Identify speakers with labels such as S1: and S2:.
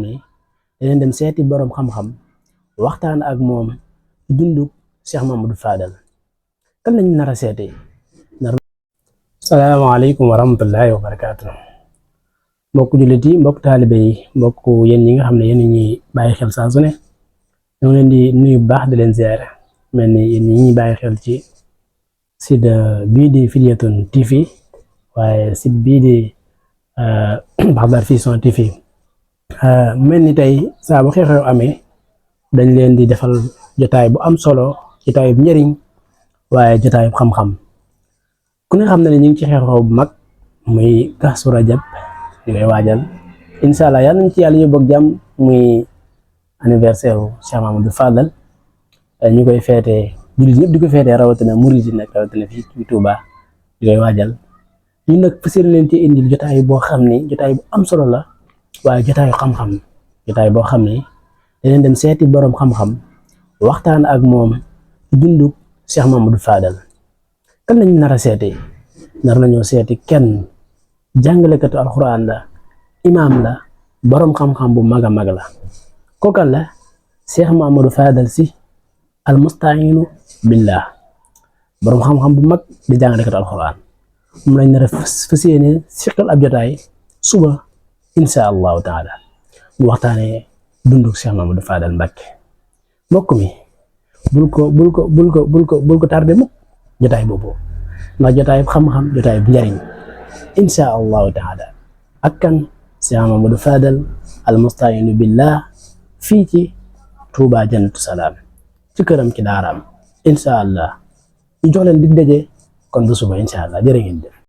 S1: ni danañ dem seeti borom xam-xam waxtaan ak moom ci dunduk Cheikh Mamadou Fadal kan lañ nar a seeti nar salaamaaleykum wa rahmatullahi wa barakaatu mbokk jullit yi mbokk taalibe yi mbokk yéen ñi nga xam ne yéen ñuy bàyyi xel saa su ne ñoo ngi leen di nuyu bu baax di leen ziare mel ni yéen ñi ñuy bàyyi xel ci site bii di Fidyatun TV waaye site bii di Baxdar Vision TV mel ni tey saa bu xew-xew amee dañ leen di defal jotaay bu am solo jotaay bu njëriñ waaye jotaay bu xam-xam ku ne xam na ne ñu ngi ci xew-xew bu mag muy Kazu Rajab ñu koy waajal incha allah yal nañ ci yàlla ñu bëgg jàmm muy anniversaire wu Cheikh Mamadou Fadal ñu koy feetee jullit ñëpp di ko feetee rawatina murid yi nag rawatina fii ci Touba di koy waajal ñu nag fas yéene leen ci indil jotaay boo xam ni jotaay bu am solo la waaye jotaayu xam-xam jotaay boo xam ni danañ dem seeti borom xam-xam waxtaan ak moom ci dunduk Cheikh Mamadou Fadal kan lañ nar a seeti nar nañoo seeti kenn jàngalekatu alxuraan la imaam la borom xam-xam bu mag a mag la kookan la Cheikh Mamadou Fadal si almustainu billah borom xam-xam bu mag di jàngalekatu alxuraan moom lañ nar a fas yéene siqal ab jotaay suba insha allahu taala mu waxtaanee dunduk Cheikh Mamadou Fadal Mbacké mbokk mi bul ko tardé mukk jotaay boobu ndax jotaay xam-xam jotaay bu njariñ insha allahu taala ak kan Cheikh Mamadou Fadal almustainu billah fii ci Touba Jannatu Salaam ci këram ci daaraam insha allah ñu jox leen dig daje kon bu suba insha allah jërë ngeen jëf